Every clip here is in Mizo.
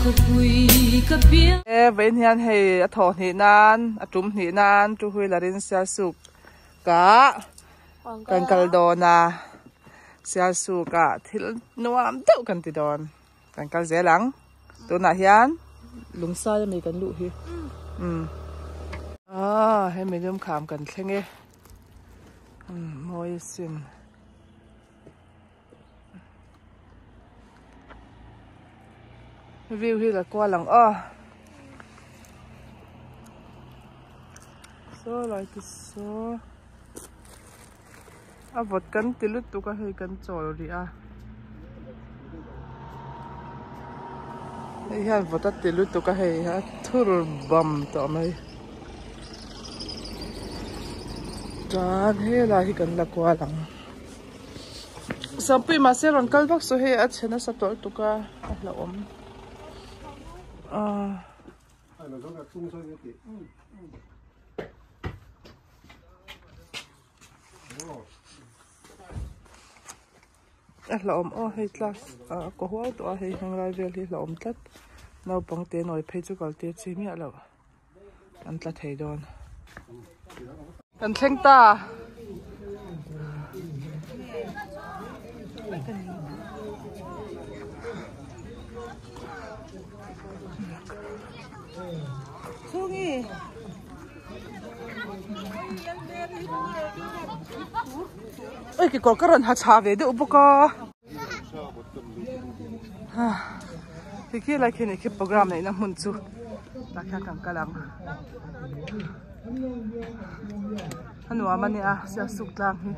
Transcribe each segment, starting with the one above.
E vawiin hian hei a thawh hnih nan a tum hnih nan two wheeler in sialsuk kah kan kal dawn a sialsuk ah thil nuam deuh kan ti dawn kan kal zel ang tunah hian lungsai ami kan luh hi umm ah hemi lum kham kan thleng e umm mawi asin. View hi la kual ang aw saw lai te saw a vawt kan ti lutuk a hei kan chawl rih a hei hian vawt a ti lutuk a hei a thur bam tawh mai chuan helai hi kan la kual ang. Sampui mahse rawn kal vak saw hei a chhe nasa tawh lutuk a a hlauhawm ah a hlauhawm aw hei class ah ka huau tawh a hei henglai vel hi hlauhawm tlat naupang te nawi phei chu kal tir chi miah loh. An tla thei dawn. Kan thleng ta. Chungi. Oi ki kawr ka rawn ha chha ve deuh bawk a. Ti khi lai khi ni khi program neihna hmun chu tah khian kan kal ang a nuam a nia sialsuk tlang hi.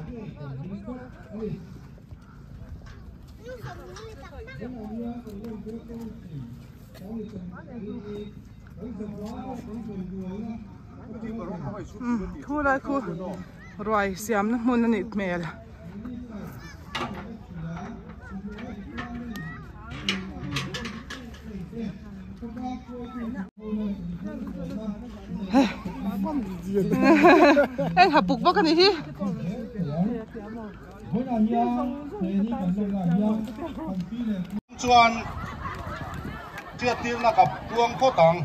Thu lai khu ruai siamna hmun a nih hmel. Heng ha puk bawk a nih hi. Chuan hriattirna ka puang phawt ang.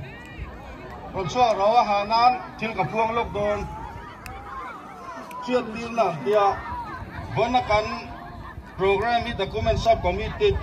Rawn chhuak ro a ha nan thil ka puang lawk dawn. Hriattirna an tia vawn a kan program hi document sub committee.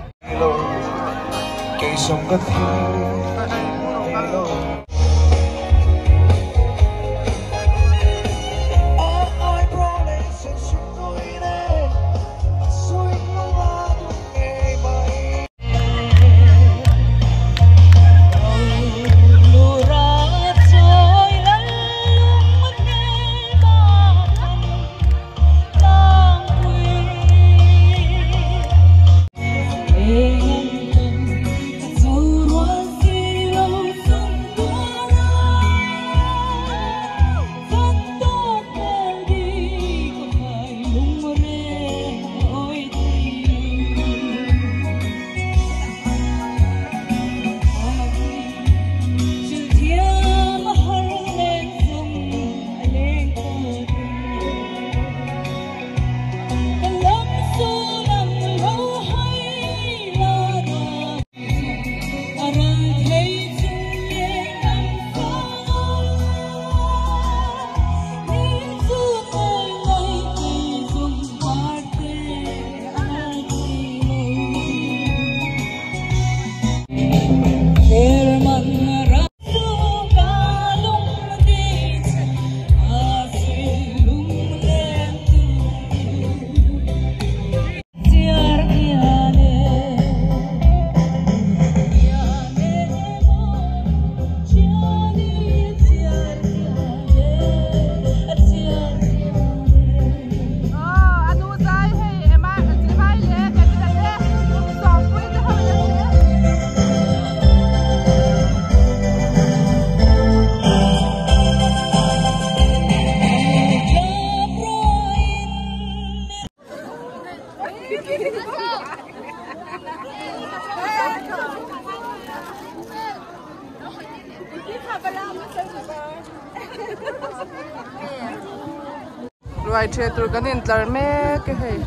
Ruai ṭhe tur kan intlar mek e hei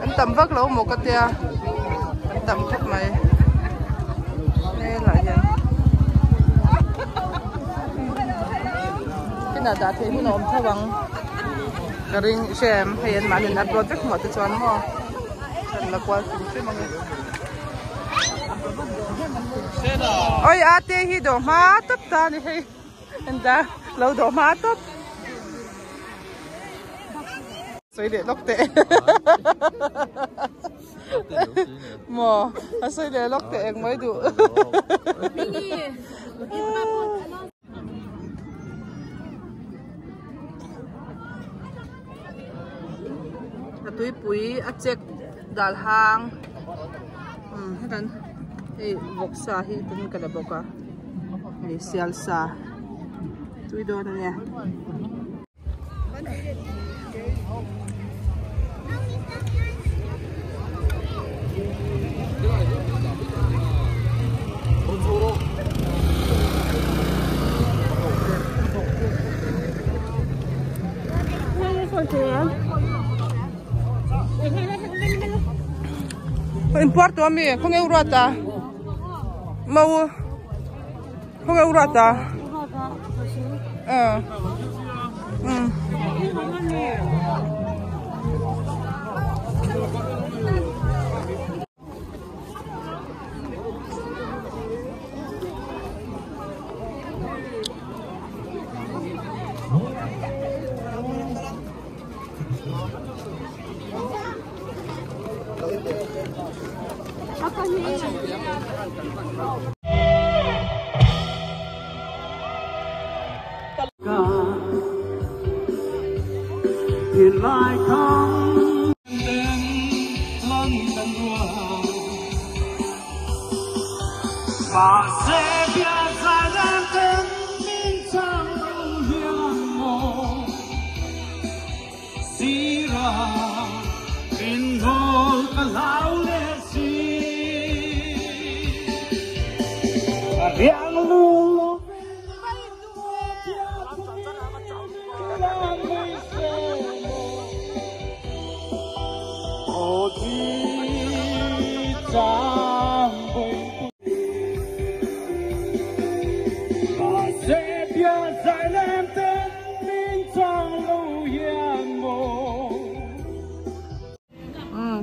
an tam vak lo maw ka tia an tam khawp mai helaiah hian. Nakinah dah theih hun a awm tho ang ka ring hrem hei an mahni an upload vek hmuh te chuan maw kan la kual hrim hrim ang e. Oi ate hi dawh hma tawp ta a ni hei enta lo dawh hma tawp. Sawi leh lawk teh maw a sawi leh lawk teh eng mai duh. A tuipui a chek dal hang umm hetan hei vawksa hi tin ka la bawk a hei sial sa tui dawn a nia. In puar tawh ami khawnge u ruat a mau khawnge u ruat a um Umm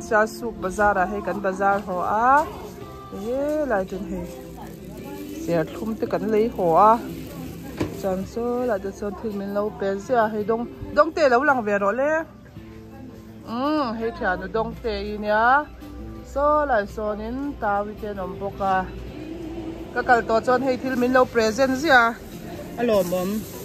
Sialsuk bazar ah hei kan bazar haw a helai chuan hei serthlum te kan lei haw a chuan saw lai te chuan thil min lo pe ziah a hei dawng dawng te lo lang ve rawh le umm hei thian u dawng te i nia saw lai sawnin tawi te an awm bawk a ka kal tawh chuan hei thil min lo present ziah a a lawmawm.